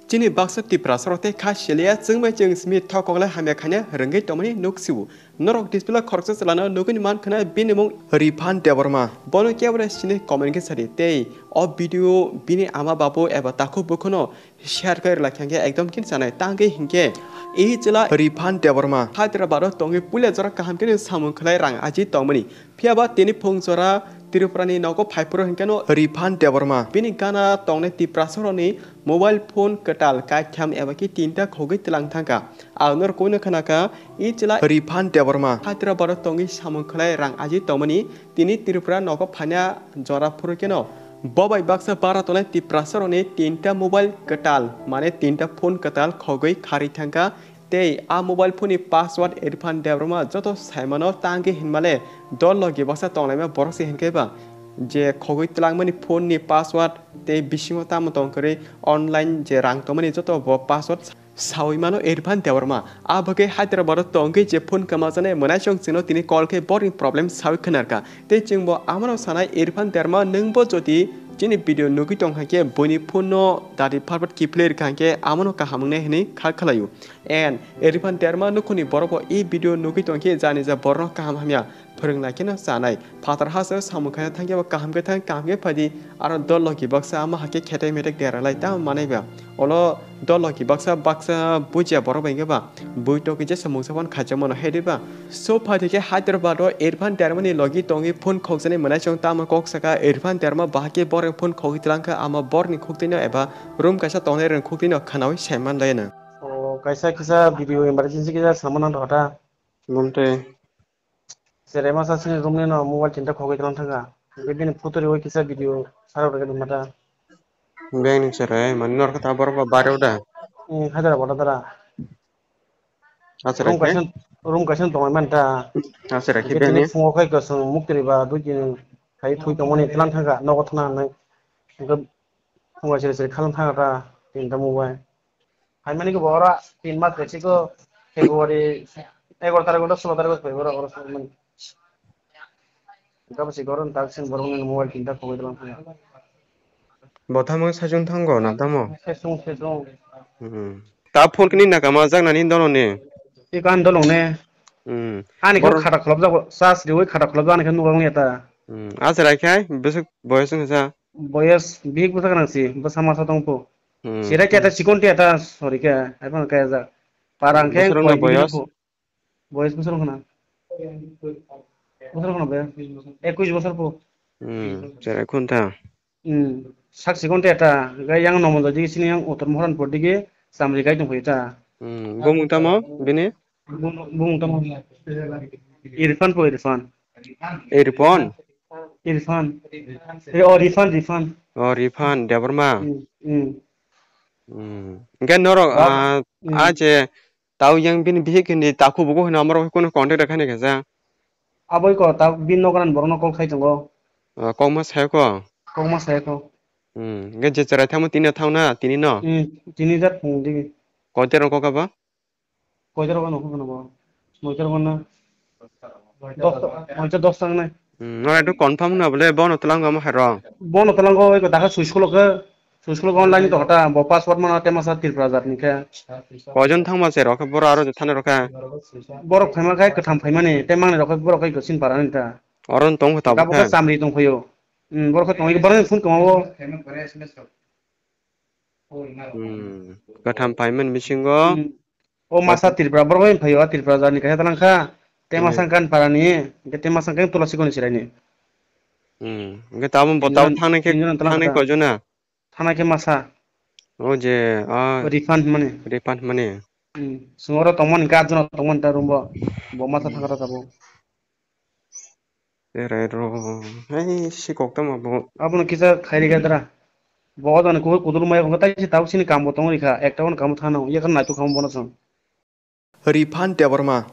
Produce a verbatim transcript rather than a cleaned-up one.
Chini baksa Tiprasarok tei kha siliya chwngbai chwng simi thokoklai hamya khaina rwngwi tongmani nuk sio. Norok display o khoroksa chwlano nugwi mankhwna bini mung Riphan Debbarma. Bono kebo sini comment khe sadi tei o video bini ama babu eba takhuk bukhuno share khe rwlai kha hwnkhe ekdom khe chanai tangwi hinkhe e chwla Riphan Debbarma Hyderabad o tongwi puila jora kaham khe samung khlai rang aji tongmani. Phiya ba tini phung jora Tripura ni nogo phaiphuru hinkhe no Riphan Debbarma bini gana tongnai Tiprasarokni mobile phone kwtal kaitham eba khe tinta khogwi twlang thangkha. Ang norok kunu khna kha, e chwla Riphan Debbarma Hyderabad o tongwi samung khlai rang aji tongmani, tini Tripura nogo phaina jora phuru khe no bo bai baksa bara tongnai Tiprasarokni tinta mobile kwtal, mane tinta phone kwtal khogwi kharwi thangkha. Tei a mobile phone ni password Irfan Debbarma joto saimano tangwi hinmale dol logi baksa tonglaima borok se hinkhe ba je khogwi twlangmani phone ni password tei bisingo tamo tong kwrwi online je rang tongmani joto bo password sawi mano Irfan Debbarma. A bagwi Hyderabad o tongwi je phone kwmajaknai mwnaisong chwngno tini call khe boring problem sawi khwnarkha. Tei chwngbo amano sanai Irfan Debbarma nwngbo jodi chini video nugwi tong kha khe buini phone no dadi pharpat kiphilwi rwkha hwnkhe amano kaham wngnai hwnwi kha khlaio. And Irfan Debbarma nukhungni borokbo e video nugwi tongkhe jani ja borokno kaham hamya phwrwng lai kheno chanai. Phatar hasteo samung khaina thangkhe bo kaham khe thang, kaham khe phaidi, aro dol logi baksa ama hakhe khetek metek dera lai tamo manai ba. Olo dol logi baksa, baksa bujiya borok bai khe ba bui tokhi jesa mungsa phano khaijak mano hedi ba. So phaidi khe Hyderabad o Irfan Debbarma ni logi tongwi phone khokjani mwnaisong tamo kok saka Irfan Debbarma bahai khe borok phone khogwi twlang kha ama borokni khuktwino eba room kaisa tongnai rwng khuktwino khwnawi saiman lai no. O, kaisa kisa video emergency kisa samana rwkha ta. Bumtwi. Cherai masa sini room ni no mobile tinta khogwi tlang thangkha. Hwnkhe bini photo riwi kisa video sarok rwgwi rwma ta. Beng ni cherai mani norok ta borok ba bare da. Hmm, Hyderabad dara. Acha Room rakhe. Kaisa, room kaisa tongwi man ta. Acha rakhe Hwnkhe beng tini ni. Phungo khai kasung mukti riba dui tin khai thui tongmani tlang thangkha nogo thana hinwi. Hwnkhe phungo siri siri khalang thangkha ta tinta mobile. Haimani khe bo oro tin mas kaisi khe February egaroh tarikh oro solo tarikh bai oro oro solo mani. Gabasi goron tak sin borok ni mobile tinta khogwi tlang thangya. Bo tamo saichung thango na tamo? Saichung, saichung. Hmm. Ta phone kini na kama jak nani dono ni. Ikan dolong ne. Hmm. Ani khe khata kholop jago, charge riwi khata kholop jago ani khe nugo wngya ta. Hmm. Acha raikhe bwswk boyos wngkha sa? Boyos bihik bwsa gwnang si, bwsa masa tong phu. Hmm. Sirai khe ta chikon tia ta sori khe, ai phano kaya jak. Parang khe bosor wngna koi boyos? Bihik phu. Boyos bosor wngkha na? Bosor wngkha na boyos? Ekwis bosor phu. Hmm, cherai khun ta. Hmm, sak chikon tia ta, gai yang nomol digi sini yang utor mohran por digi, samri gai tong phu ta. Hmm, bumung tamo bini? Bumung, bumung tamo? Irfan phu, Irfan. Irfan? Irfan. Eh, oh, Rifan, Rifan. Oh, Rifan Debbarma. Hmm, hmm. Hmm. Hingke norok, ah, hmm, ah, je tau yang bini bihik hindi taku buku hino amaro kono contact rakhani kaisa. Aboi ko ta bin nogoran borokno call khai tongo. Ah, kokma sayo ko? Kokma sayo ko. Hmm. Hingke je cherai thangma tini thangna, tini no? Hmm, tini jat phung digi. Kote rok kok abo? Koitor rok no phano bo. Moitor rok no. Dos, moitor dos tang nai. Hmm, no, etu confirm na bole bono tlango amo hai rok. Bono tlango oi ko dakha switch khulok khe, switch khulok online to hota bo password mana tema sa Tripura jat ni khe. Koijon thangma se rok, boro aro thani rok khe. Borok phaima khai kwtham phaimani, te mangni rok khe borok khai kwsin para ni ta. Oro tong khe tabuk khe. Tabuk khe chamri tong phaio. Hmm, borok khe tong, borok phone tong o. Hmm. Kwtham phaimani bisingo. Hmm. O masa Tripura, borok bai phaio, a Tripura jani kaisa talang kha. Tei masa kan para ni, hingke tei masa kan Tulasikon ni chirai ni. Hmm. Hingke tamo bo tamo thangna khe, thangna khe koijon na? Thangna khe masa. O je, a. Rifan hwnmani. Rifan hwnmani. Hmm. Swngo oro tongmani, guard jona tongmani ta room bo. Bo masa thangkha ta tabuk. Cherai rw, hai sikok tamo bo. Abono kisa khairi gadra. Bo odoni kuhur kudur maya kongkha, tai se tabuk sini kambo tongwi kha, ekta bono kambo thana, yakha naituk kha bono chwng. Rifan Debbarma.